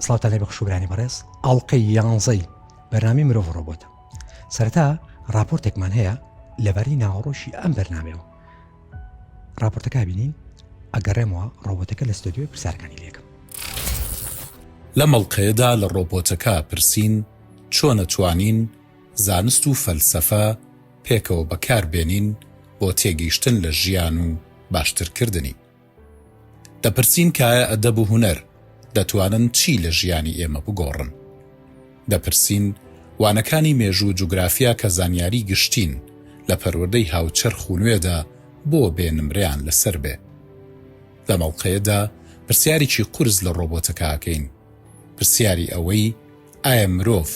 سڵاوتان لێبێ خوشک و برانی بەڕێز ئەڵقەی یانزەی بەرنامەی مرۆڤ و ڕۆبۆتە سەرەتا راپۆرتێکمان هەیە لەبارەی ناوەڕۆکی ئەم بەرنامەیەوە راپۆرتەکە بینین ئەگەڕێمەوە ڕۆبۆتەکە لە ستۆدیۆی پرسیارەکانی لێکم لەم ئەڵقەیەدا لە ڕۆبۆتەکە پرسین چۆن ئەتوانین زانست و فەلسەفە پێکەوە بەکار بێنین بۆ تێگەیشتن لە ژیان و باشترکردنی. دەپرسین کایە ئەدەب و هونەر دەتوانن چی لە ژیانی ئێمە بگۆڕن؟ دەپرسین وانەکانی مێژوو و جوگرافیا کە زانیاری گشتین لە پەروەردەی هاوچەرخ و نوێدا بۆ بێ نمرەیان لەسەر بێ؟ لەم ئەڵقەیەدا پرسیارێکی قورس لە ڕۆبۆتەکە ئەکەین، پرسیاری ئەوەی ئایا مرۆڤ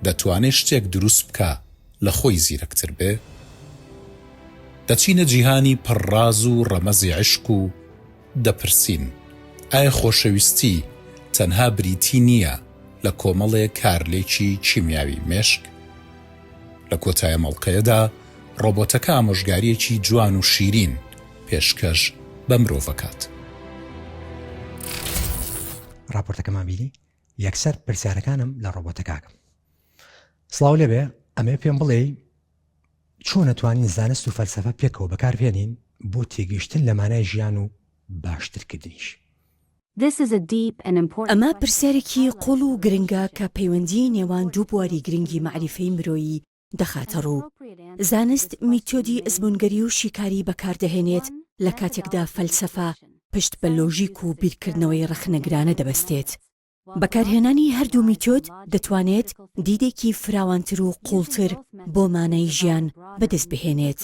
دەتوانێ شتێک دروست بکا لە خۆی زیرەکتر بێ؟ دەچینە جیهانی پڕ ڕاز و ڕەمەزی عیشق و دەپرسین، ئایا خۆشەویستی تەنها بریتی نییە لە کۆمەڵێ کارلێکی کیمیاوی مێشک؟ لە کۆتای ئەم ئەڵقەیەدا ڕۆبۆتەکە ئامۆژگارییەکی جوان و شیرین پێشکەش بە مرۆڤ ئەکات. ڕاپۆرتەکەمان بینی یەکسەر پرسیارەکانم لە ڕۆبۆتەکە ئەکەم. سڵاو لێبێ ئەمەوێ پێم بڵێی چۆن ئەتوانین زانست و فەلسەفە پێکەوە بەکاربهێنین بۆ تێگەیشتن لە مانای ژیان و باشترکردنیش؟ ئەمە پرسیارێکی قووڵ و گرنگە کە پەیوەندیی نێوان دوو بواری گرنگی مەعریفەی مرۆیی دەخاتە ڕوو. زانست میتۆدی ئەزموونگەری و شیکاری بەکاردەهێنێت لە کاتێکدا فەلسەفە پشت بە لۆژیک و بیرکردنەوەی ڕەخنەگرانە دەبەستێت. بەکارهێنانی هەردوو میتۆد دەتوانێت دیدێکی فراوانتر و قووڵتر بۆ مانای ژیان بەدەست بهێنێت.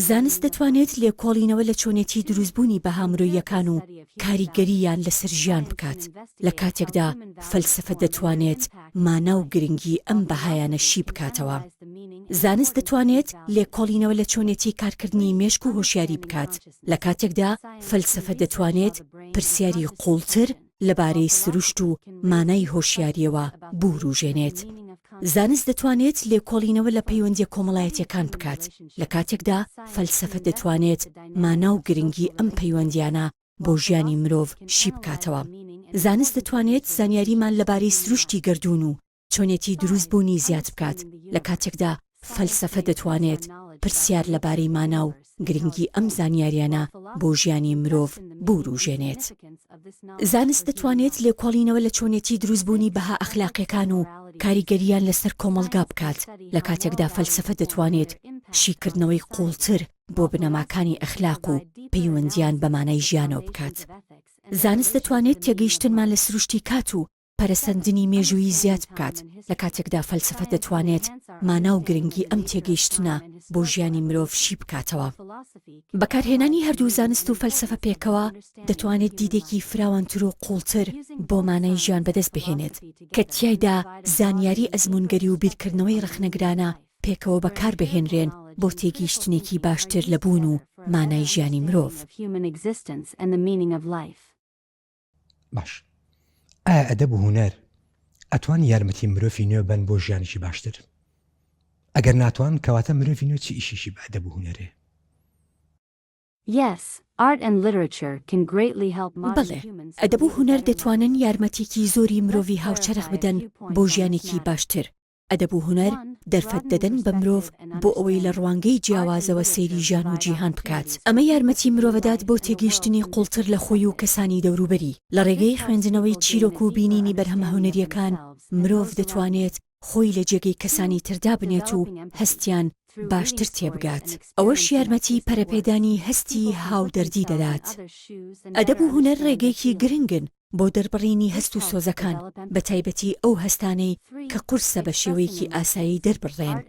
زانست دەتوانێت لێکۆڵینەوە لە چۆنێتی دروستبوونی بەها مرۆییەکان و کاریگەرییان لەسەر ژیان بکات، لە کاتێکدا فەلسەفە دەتوانێت مانا و گرنگی ئەم بەهایانە شی بکاتەوە. زانست دەتوانێت لێکۆڵینەوە لە چۆنێتی کارکردنی مێشک و هۆشیاری بکات، لە کاتێکدا فەلسەفە دەتوانێت پرسیاری قووڵتر لەبارەی سروشت و مانای هۆشیارییەوە بوروژێنێت. زانست دەتوانێت لێکۆڵینەوە لە پەیوەندییە کۆمەڵایەتییەکان بکات، لە کاتێکدا فەلسەفە دەتوانێت مانا و گرنگی ئەم پەیوەندییانە بۆ ژیانی مرۆڤ شی بکاتەوە. زانست دەتوانێت زانیاریمان لەبارەی سروشتی گەردوون و چۆنێتی دروست بوونی زیاد بکات، لە کاتێکدا فەلسەفە دەتوانێت پرسیار لەبارەی مانا و گرنگی ئەم زانیاریانە بۆ ژیانی مرۆڤ بوروژێنێت. زانست دەتوانێت لێکۆڵینەوە لە چۆنێتی دروستبوونی بەها ئەخلاقیەکان و کاریگەرییان لەسەر کۆمەڵگا بکات، لە کاتێکدا فەلسەفە دەتوانێت شیکردنەوەی قووڵتر بۆ بنەماکانی ئەخلاق و پەیوەندییان بە مانای ژیانەوە بکات. زانست دەتوانێت تێگەیشتنمان لە سروشتی کات و پەرەسەندنی مێژوویی زیاد بکات، لە کاتێکدا فەلسەفە دەتوانێت مانا و گرنگی ئەم تێگەیشتنە بۆ ژیانی مرۆڤ شی بکاتەوە. بەکارهێنانی هەردوو زانست و فەلسەفە پێکەوە دەتوانێت دیدێکی فراوانتر و قووڵتر بۆ مانای ژیان بەدەست بهێنێت، کە تیایدا زانیاری ئەزموونگەری و بیرکردنەوەی ڕەخنەگرانە پێکەوە بەکاربهێنرێن بۆ تێگەیشتنێکی باشتر لە بوون و مانای ژیانی مرۆڤ. باش ئایا ئەدەب و هونەر ئەتوان یارمەتی مرۆڤی نوێ بەن بۆ ژیانێکی باشتر؟ ئەگەر ناتوان کەواتە مرۆڤی نوێ چی ئیشێکی بە ئەدەب و هونەرێ؟ بەڵێ، ئەدەب و هونەر دەتوانن یارمەتیی زۆری مرۆڤی هاوچەرخ بدەن بۆ ژیانێکی باشتر. ئەدەب و هونەر دەرفەت دەدەن بە مرۆڤ بۆ ئەوەی لە ڕوانگەی جیاوازەوە سەیری ژیان و جیهان بکات. ئەمە یارمەتی مرۆڤدات بۆ تێگەیشتنی قووڵتر لە خۆی و کەسانی دەوروبەری. لە ڕێگەی خوێندنەوەی چیرۆک و بینینی بەرهەمە هونەرییەکان، مرۆڤ دەتوانێت خۆی لە جێگەی کەسانی تر دابنێت و هەستیان باشتر تێبگات. ئەوەش یارمەتی پەرەپێدانی هەستی هاودەردی دەدات. ئەدەب و هونەر ڕێگەیەکی گرنگن بۆ دەربڕینی هەست و سۆزەکان، بەتایبەتی ئەو هەستانەی کە قورسە بە شێوەیەکی ئاسایی دەربڕرێن.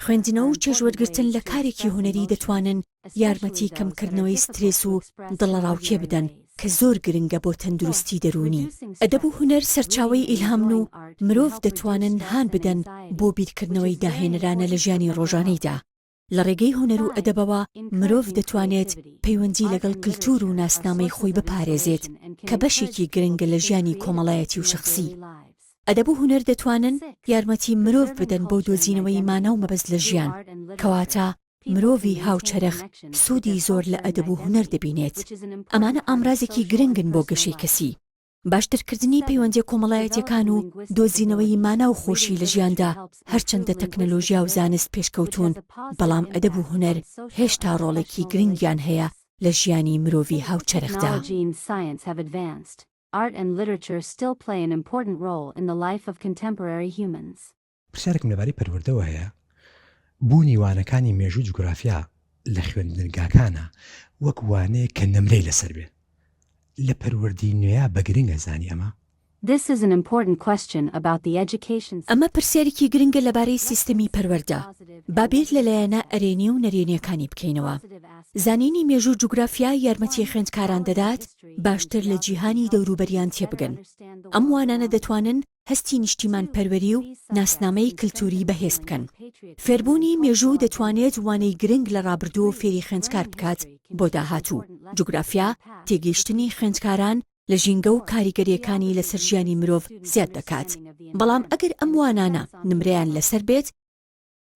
خوێندنەوە و چێژوەرگرتن لە کارێکی هونەری دەتوانن یارمەتی کەمکردنەوەی سترێس و دڵەڕاوکێ بدەن کە زۆر گرنگە بۆ تەندروستی دەروونی. ئەدەب و هونەر سەرچاوەی ئیلهامن و مرۆڤ دەتوانن هان بدەن بۆ بیرکردنەوەی داهێنەرانە لە ژیانی ڕۆژانەیدا. لە ڕێگەی هونەر و ئەدەبەوە مرۆڤ دەتوانێت پەیوەندی لەگەڵ کلتور و ناسنامەی خۆی بپارێزێت کە بەشێکی گرنگە لە ژیانی کۆمەڵایەتی و شەخسی. ئەدەب و هونەر دەتوانن یارمەتی مرۆڤ بدەن بۆ دۆزینەوەی مانا و مەبەست لە ژیان، کەواتە مرۆڤی هاوچەرخ سوودی زۆر لە ئەدەب و هونەر دەبینێت. ئەمانە ئامرازێکی گرنگن بۆ گەشەی کەسی. باشترکردنی پەیوەندییە کۆمەڵایەتییەکان و دۆزینەوەی مانا و خۆشی لە ژیاندا، هەرچەندە تەکنەلۆژیا و زانست پێشکەوتوون، بەڵام ئەدەب و هونەر هێشتا ڕۆڵێکی گرنگیان هەیە لە ژیانی مرۆڤی هاوچەرخدا. پرسیارێکم لەبارەی پەروەردەوە هەیە، بوونی وانەکانی مێژوو جوگرافیا لە خوێندنگاکانا وەک وانەیەک کە نمرەی لەسەر بێ لە پەروەردەی نوێیا بە گرنگ ئەزانی ئەمە؟ This is an important question about the education ئەمە پرسیارێکی گرنگە لەبارەی سیستەمی پەروەردە. با بیر لە لایەنە ئەرێنی و نەرێنییەکانی بکەینەوە. زانینی مێژوو و جوگرافیا یارمەتی خوێندکاران دەدات باشتر لە جیهانی دەوروبەریان تێبگەن. ئەم وانانە دەتوانن هەستی نیشتیمانپەروەری و ناسنامەی کلتوری بەهێز بکەن. فێربوونی مێژوو دەتوانێت وانەی گرنگ لە ڕابردوو فێری خوێندکار بکات بۆ داهاتوو. جوگرافیا تێگەیشتنی خوێندکاران لە ژینگە و کاریگەرییەکانی لەسەر ژیانی مرۆڤ زیاد دەکات. بەڵام ئەگەر ئەم وانانە نمرەیان لەسەر بێت،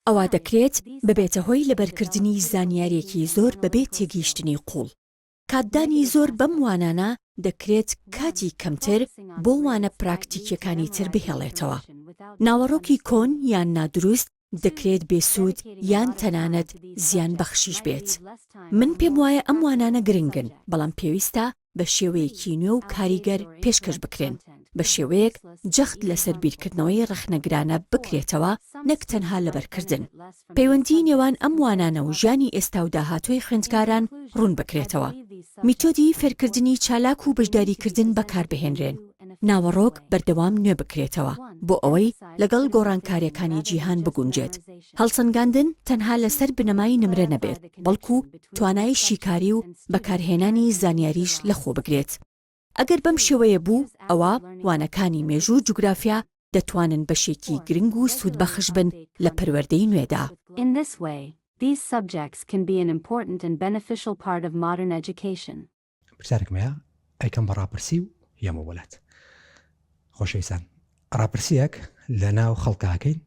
ئەوا دەکرێت ببێتە هۆی لەبەرکردنی زانیارییەکی زۆر بەبێ تێگەیشتنی قووڵ. کاتدانی زۆر بەم وانانە دەکرێت کاتی کەمتر بۆ وانە پراکتیکیەکانی تر بهێڵێتەوە. ناوەڕۆکی کۆن یان نادروست دەکرێت بێسوود یان تەنانەت زیان بەخشیش بێت. من پێم وایە ئەم وانانە گرنگن، بەڵام پێویستە بە شێوەیەکی نوێ و کاریگەر پێشکەش بکرێن، بە شێوەیەک جەخت لەسەر بیرکردنەوەی ڕەخنەگرانە بکرێتەوە نەک تەنها لەبەرکردن. پەیوەندیی نێوان ئەم وانانە و ژیانی ئێستا و داهاتووی خوێندکاران ڕوون بکرێتەوە. میتۆدی فێرکردنی چالاک و بەشداریکردن بەکاربهێنرێن. ناوەڕۆک بەردەوام نوێ بکرێتەوە بۆ ئەوەی لەگەڵ گۆڕانکارییەکانی جیهان بگونجێت. هەڵسەنگاندن تەنها لەسەر بنەمای نمرە نەبێت، بەڵکو توانای شیکاری و بەکارهێنانی زانیاریش لەخۆ بگرێت. ئەگەر بەم شێوەیە بوو، ئەوا وانەکانی مێژوو و جوگرافیا دەتوانن بەشێکی گرنگ و سوودبەخش بن لە پەروەردەی نوێدا. In this way, these subjects can be an important and beneficial part of modern education. پرسیارێکم هەیە ئەیکەم بە ڕاپرسی و یەمە وڵات خۆشەویستان ڕاپرسیەک لە ناو خەڵکاکەین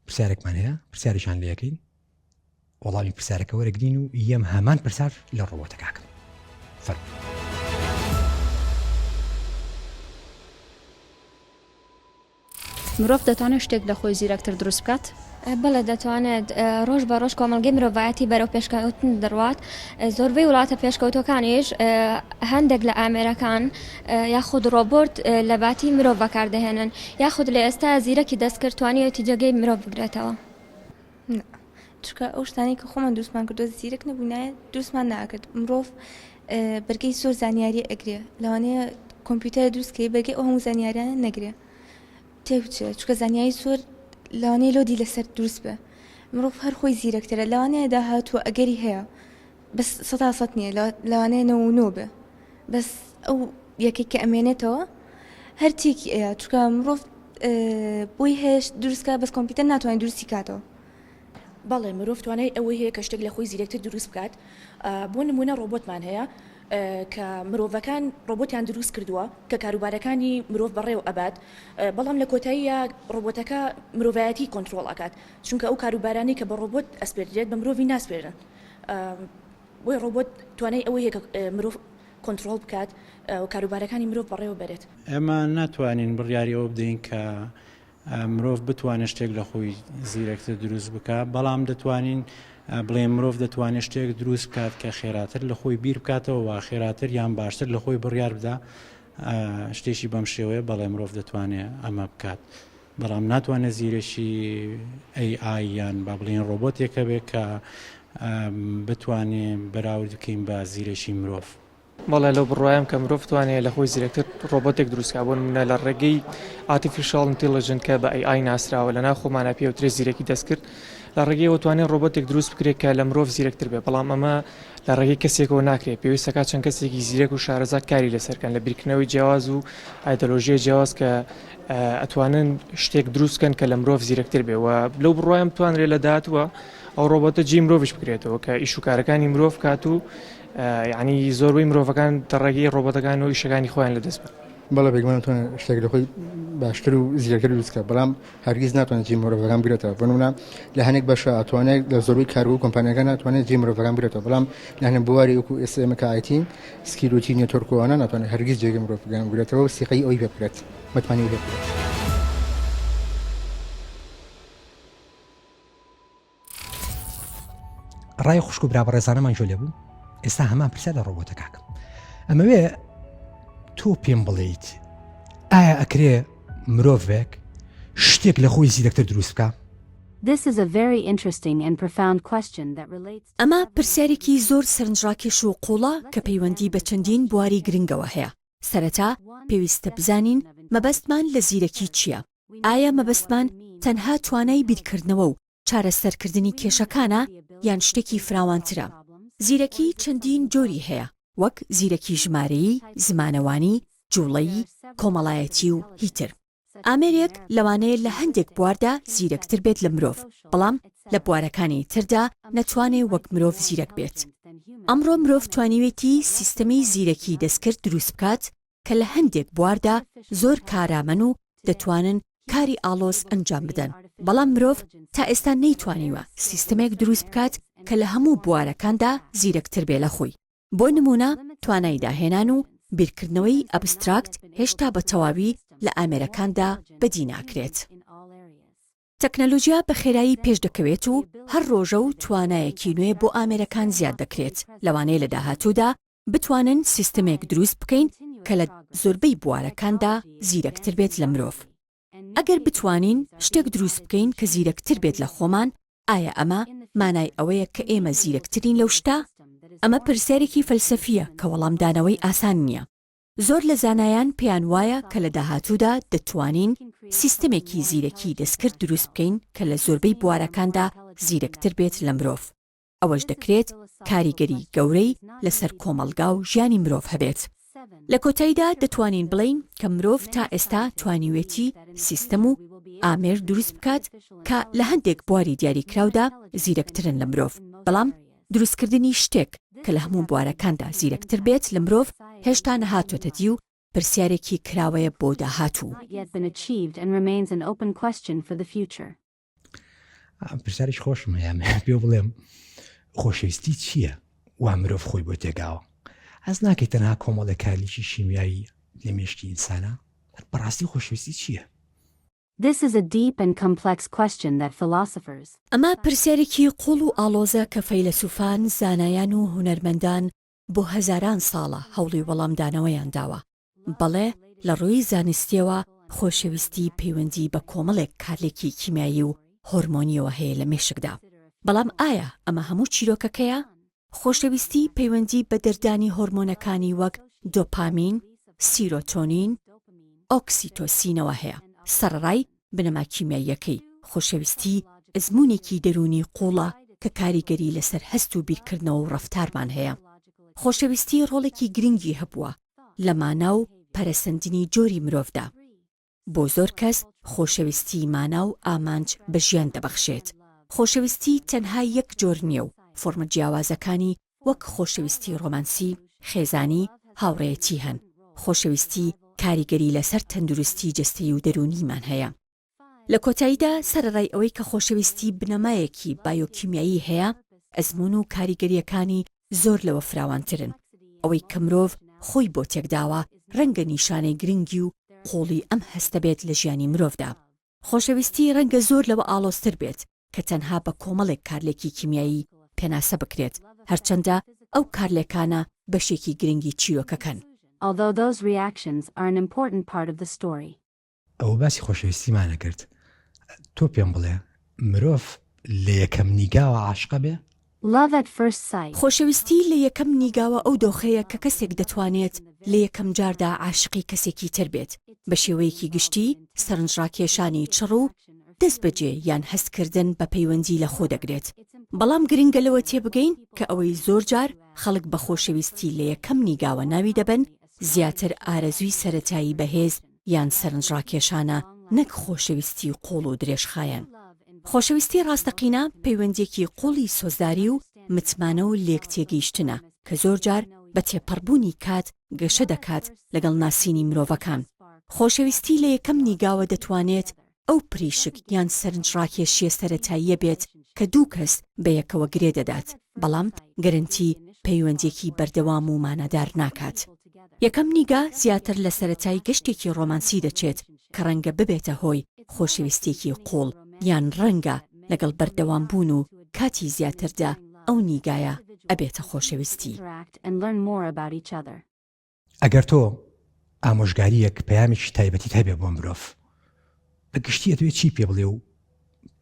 پرسیارێکمان هەیە پرسیارێکیان لەکەین وەڵامی پرسیارەکە وەرەگرین و یەم هەمان پرسیار لە ڕۆبۆتەکەکەم فەرموو. مرۆڤ دەتوانێت شتێک لە خۆی زیرەکتر دروست بکات؟ بەڵێ دەتوانێت، ڕۆژ بە ڕۆژ کۆمەڵگەی مرۆڤایەتی بەرەو پێشکەوتن دەڕوات، زۆربەی وڵاتە پێشکەوتووەکانیش هەندێک لە ئامێرەکان یاخود ڕۆبۆت لە باتی مرۆڤ بەکاردەهێنن، یاخود لە ئێستا زیرەکی دەستکرد توانیویەتی جێگەی مرۆڤ بگرێتەوە. نا چونکە ئەو شتانەی کە خۆمان دروستمان کردووە زیرەک نەبووینایە دروستمان ناکرد مرۆڤ بەرگەی زۆر زانیاری ئەگرێ لەوانەیە کۆمپیوتەر دروست کەی بەرگەی ئەو هەموو زانیاریانە نەگرێ تێبچێ چونکە زانیاری زۆر لەوانەیە لۆدی لەسەر دروست بێ مرۆڤ هەر خۆی زیرەکترە لەوانەیە داهاتووە ئەگەری هەیە بەس سەتا سەد نییە لەوانەیە 99 بێ بەس ئەو یەکەی کە ئەمێنێتەوە هەر تێکی ئەیا چونکە مرۆڤ بۆی هەیە دروستکە بەس کۆمپیوتەر ناتوانێت دروستی کاتەوە. بەڵێ مرۆڤ توانای ئەوەی هەیە کە شتێک لە خۆی زیرەکتر دروست بکات بۆ نمونە ڕۆبۆتمان هەیە کە مرۆڤەکان ڕۆبۆتیان دروست کردووە کە کاروبارەکانی مرۆڤ بەڕێوە ئەبات بەڵام لە کۆتاییە ڕۆبۆتەکە مرۆڤایەتی کۆنترۆڵ ئەکات چونکە ئەو کاروبارانەی کە بە ڕۆبۆت ئەسپێردرێت بە مرۆڤی ناسپێرن بۆیە ڕۆبۆت توانای ئەوەی هەیە کە مرۆڤ کۆنترۆڵ بکات و کاروبارەکانی مرۆڤ بەڕێوە بەرێت. ئێمە ناتوانین بڕیاری ئەوە بدەین کە مرۆڤ بتوانێت شتێک لە خۆی زیرەکتر دروست بکات، بەڵام دەتوانین بڵێین مرۆڤ دەتوانێت شتێک دروست بکات کە خێراتر لە خۆی بیر بکاتەوە و خێراتر یان باشتر لە خۆی بڕیار بدا، شتێکی بەم شێوەیە بەڵێ مرۆڤ دەتوانێت ئەمە بکات. بەڵام ناتوانێت زیرەکی AI یان با بڵێین ڕۆبۆتێک هەبێت کە بتوانێت بەراورد بکەین بە زیرەکی مرۆڤ. بەڵێ لەو بڕوایەم کە مرۆڤ توانێت لە خۆی زیرەکتر ڕۆبۆتێک دروست کا بۆ نمونە لە ڕێگەی artificial intelligent کە بە AI ناسراوە لە ناو خۆمانە پێ وترێ زیرەکی دەستکرد لە ڕێگەیەوە توانێت ڕۆبۆتێک دروست بکرێت کە لە مرۆڤ زیرەکتر بێ بەڵام ئەمە لە ڕێگەی کەسێکەوە ناکرێت پێویستەکە چەند کەسێکی زیرەک و شارەزا کاری لەسەرکەن لە بیرکردنەوەی جیاواز و ئایدۆلۆژیای جیاواز کە ئەتوانن شتێک دروست کەن کە لە مرۆڤ زیرەکتر بێ و لەو بڕوایم بتوانرێت لە داهاتووە ئەو ڕۆبۆتە جێی مرۆڤیش بکرێتەوە کە ئیش و کارەکانی مرۆڤ کات و یعنی زۆربەی مرۆڤەکان دەڕێگەی ڕۆبۆتەکان و ئیشەکانی خۆیان لەدەست بن. بەڵێ بێگومان ئەتوانێت شتێک لە خۆی باشتر و زیرەکتر دروست بکات بەڵام هەرگیز ناتوانێت جێی مرۆڤەکان بگرێتەوە بۆ نمونە لە هەنێک بەشە ئەتوانێت لە زۆربەی کارگە و کۆمپانیاکان ناتوانێت جێی مرۆڤەکان بگرێتەوە بەڵام لە هەنێک بواری وەکو ئێستا ئێمە کە IT security network و ئەوانە ناتوانێت هەرگیز جێگەی مرۆڤەکان بگرێتەوە و سیقەی ئەوی پێ بکرێت متمانەی پێ بکرێت. ڕای خوشک و برا بەڕێزانەمان گوێ لێ بوو ئێستا هەمان پرسیار لە ڕۆبۆتە کاکەم ئەمەوێ تۆ پێم بڵێیت ئایا ئەکرێ مرۆڤێک شتێک لە خۆی زیرەکتر دروست بکە؟ This is a very interesting and profound question that relates to ئەمە پرسیارێکی زۆر سەرنجڕاکێش و قووڵە کە پەیوەندی بە چەندین بواری گرنگەوە هەیە. سەرەتا پێویستە بزانین مەبەستمان لە زیرەکی چییە؟ ئایا مەبەستمان تەنها توانای بیرکردنەوە و چارەسەرکردنی کێشەکانە یان شتێکی فراوانترە؟ زیرەکی چەندین جۆری هەیە، وەک زیرەکی ژمارەیی، زمانەوانی، جوڵەیی، کۆمەڵایەتی و هیتر. ئامێرێک لەوانەیە لە هەندێک بواردا زیرەکتر بێت لە مرۆڤ، بەڵام لە بوارەکانی تردا نەتوانێ وەک مرۆڤ زیرەک بێت. ئەمڕۆ مرۆڤ توانیوێتی سیستەمی زیرەکی دەستکرد دروست بکات کە لە هەندێک بواردا زۆر کارامەن و دەتوانن کاری ئاڵۆز ئەنجام بدەن، بەڵام مرۆڤ تا ئێستا نەیتوانیوە سیستەمێک دروست بکات کە لە هەموو بوارەکاندا زیرەکتر بێ لە خۆی. بۆ نموونە توانای داهێنان و بیرکردنەوەی ئەبستراکت هێشتا بە تەواوی لە ئامێرەکاندا بەدی ناکرێت. تەکنەلۆجیا بە خێرایی پێش دەکەوێت و هەر ڕۆژە و توانایەکی نوێ بۆ ئامێرەکان زیاد دەکرێت، لەوانەیە لە داهاتوودا بتوانن سیستەمێک دروست بکەین کە لە زۆربەی بوارەکاندا زیرەکتر بێت لە مرۆڤ. ئەگەر بتوانین شتێک دروست بکەین کە زیرەکتر بێت لە خۆمان، ئایا ئەمە مانای ئەوەیە کە ئێمە زیرەکترین لەو شتە؟ ئەمە پرسیارێکی فەلسەفییە کە وەڵامدانەوەی ئاسان نییە. زۆر لە زانایان پێیان وایە کە لە داهاتوودا دەتوانین سیستەمێکی زیرەکی دەستکرد دروست بکەین کە لە زۆربەی بوارەکاندا زیرەکتر بێت لە مرۆڤ. ئەوەش دەکرێت کاریگەری گەورەی لەسەر کۆمەڵگا و ژیانی مرۆڤ هەبێت. لە کۆتاییدا دەتوانین بڵێین کە مرۆڤ تا ئێستا توانیوێتی سیستەم و ئامێر دروست بکات کە لە هەندێک بواری دیاریکراودا زیرەکترن لە مرۆڤ، بەڵام دروستکردنی شتێک کە لە هەموو بوارەکاندا زیرەکتر بێت لە مرۆڤ هێشتا نەهاتۆتە دی و پرسیارێکی کراوەیە بۆ داهاتوو. پرسیارێکی خۆشم هەیە پێ بڵێم خۆشەویستی چییە وا مرۆڤ خۆی بۆ تێگاوە ئەس ناکەی تەنها کۆمەڵێک کارلێکی شیمیایی لە مێشکی ئینسانە بەڕاستی خۆشەویستی چییە؟ This is a deep and complex question that philosophers. ئەمە پرسیارێکی قووڵ و ئاڵۆزە کە فەیلەسوفان، زانایان و هونەرمەندان بۆ هەزاران ساڵە هەوڵی وەڵامدانەوەیان داوە. بەڵێ لە ڕووی زانستییەوە خۆشەویستی پەیوەندی بە کۆمەڵێک کارلێکی کیمیایی و هۆرمۆنییەوە هەیە لە مێشکدا. بەڵام ئایا ئەمە هەموو چیرۆکەکەیە؟ خۆشەویستی پەیوەندی بە دەردانی هۆرمۆنەکانی وەک دۆپامین، سیرۆتۆنین، ئۆکسیتۆسینەوە هەیە. سەڕەڕای بنەما کیمیاییەکەی، خۆشەویستی ئەزموونێکی دەروونی قووڵە کە کاریگەری لەسەر هەست و بیرکردنەوە و ڕەفتارمان هەیە. خۆشەویستی ڕۆڵێکی گرنگی هەبووە لە مانا و پەرەسەندنی جۆری مرۆڤدا. بۆ زۆر کەس خۆشەویستی مانا و ئامانج بە ژیان دەبەخشێت. خۆشەویستی تەنها یەک جۆر نییە و فۆرمە جیاوازەکانی وەک خۆشەویستی ڕۆمانسی، خێزانی، هاوڕێیەتی هەن. خۆشەویستی کاریگەری لەسەر تەندروستی جەستەیی و دەروونیمان هەیە. لە کۆتاییدا سەرەڕای ئەوەی کە خۆشەویستی بنەمایەکی بایۆکیمیایی هەیە، ئەزموون و کاریگەرییەکانی زۆر لەوە فراوانترن. ئەوەی کە مرۆڤ خۆی بۆ تێکداوە، ڕەنگە نیشانەی گرنگی و قووڵی ئەم هەستە بێت لە ژیانی مرۆڤدا. خۆشەویستی ڕەنگە زۆر لەوە ئاڵۆزتر بێت کە تەنها بە کۆمەڵێک کارلێکی کیمیایی پێناسە بکرێت، هەرچەندە ئەو کارلێکانە بەشێکی گرنگی چیرۆکەکەن. Although those reactions are an important part of the story. ئەوە باسی خۆشەویستیمانە کرد تۆ پێم بڵێ مرۆڤ لە یەکەم نیگاوە عاشقە بێ؟ Love at first sight. خۆشەویستی لە یەکەم نیگاوە ئەو دۆخەیە کە کەسێک دەتوانێت لە یەکەم جاردا عاشقی کەسێکی تر بێت، بە شێوەیەکی گشتی سەرنجڕاکێشانی چڕ و دەستبەجێ یان هەستکردن بە پەیوەندی لەخۆ دەگرێت. بەڵام گرنگە لەوە تێبگەین کە ئەوەی زۆرجار خەڵک بە خۆشەویستی لە یەکەم نیگاوە ناوی دەبەن زیاتر ئارەزووی سەرەتایی بەهێز یان سەرنجڕاکێشانە نەک خۆشەویستی قووڵ و درێژخایەن. خۆشەویستی ڕاستەقینە پەیوەندییەکی قووڵی سۆزداری و متمانە و لێکتێگەیشتنە کە زۆرجار بە تێپەڕبوونی کات گەشە دەکات لەگەڵ ناسینی مرۆڤەکان. خۆشەویستی لە یەکەم نیگاوە دەتوانێت ئەو پریشک یان سەرنجڕاکێشییە سەرەتاییە بێت کە دوو کەس بەیەکەوە گرێ دەدات، بەڵام گەرەنتی پەیوەندییەکی بەردەوام و مانادار ناکات. یەکەم نیگا زیاتر لە سەرەتای گەشتێکی ڕۆمانسی دەچێت کە ڕەنگە ببێتە هۆی خۆشەویستییەکی قووڵ یان ڕەنگە لەگەڵ بەردەوامبوون و کاتی زیاتردا ئەو نیگایە ئەبێتە خۆشەویستی. ئەگەر تۆ ئامۆژگارییەک، پەیامێکی تایبەتیت هەبێ بۆ مرۆڤ، بە گشتی ئەتەوێ چی پێ بڵێ و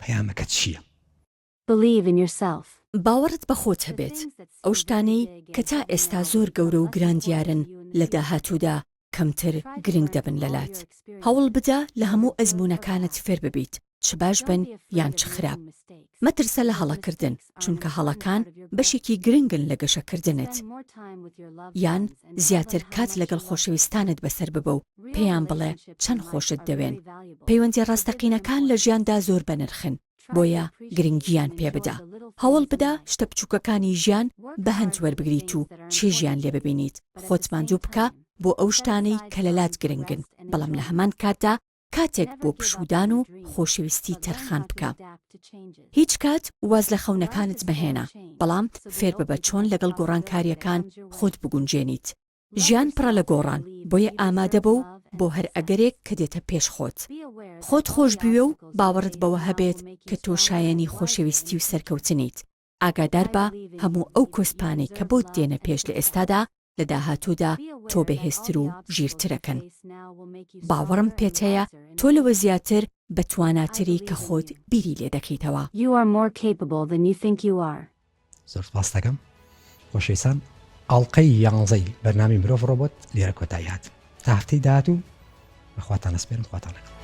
پەیامەکەت چییە؟ Believe in yourself. باوەڕت بە خۆت هەبێت، ئەو شتانەی کە تا ئێستا زۆر گەورە و گران دیارن لە داهاتوودا کەمتر گرنگ دەبن لەلات. هەوڵ بدە لە هەموو ئەزموونەکانت فێر ببیت، چ باش بن یان چ خراپ. مەترسە لە هەڵەکردن، چونکە هەڵەکان بەشێکی گرنگن لە گەشەکردنت. یان زیاتر کات لەگەڵ خۆشەویستانت بەسەر ببە و پێیان بڵێ چەند خۆشت دەوێن. پەیوەندییە ڕاستەقینەکان لە ژیاندا زۆر بەنرخن، بۆیە گرنگییان پێ بدە. هەوڵ بدە شتە بچووکەکانی ژیان بە هەند وەربگریت و چێژیان لێ ببینیت. خۆت ماندوو بکە بۆ ئەو شتانەی کە لەلات گرنگن، بەڵام لە هەمان کاتدا کاتێک بۆ پشوودان و خۆشەویستی تەرخان بکە. هیچ کات واز لە خەونەکانت مەهێنە، بەڵام فێرببە چۆن لەگەڵ گۆڕانکارییەکان خۆت بگونجێنیت. ژیان پڕە لە گۆڕان، بۆیە ئامادەبە و بۆ هەر ئەگەرێک کە دێتە پێش خۆت. خۆت خۆشبوێ و باوەڕت بەوە هەبێت کە تۆ شایەنی خۆشەویستی و سەرکەوتنیت. ئاگاداربە هەموو ئەو کۆسپانەی کە بۆت دێنە پێش لە ئێستادا لە داهاتوودا تۆ بەهێزتر و ژیرترەکەن. باوەڕم پێت هەیە تۆ لەوە زیاتر بە تواناتری کە خۆت بیری لێ دەکەیتەوە. You are more capable than you think you are. زۆر سپاست دەکەم خۆشەویستان ئاڵلقەی یانزەی بەرنامی مرۆڤ ڕۆبۆت لێرە کۆتایی هات تا هەفتەی داهاتوو بەخواتان ئەسپێرم خواتان لەگەڵ.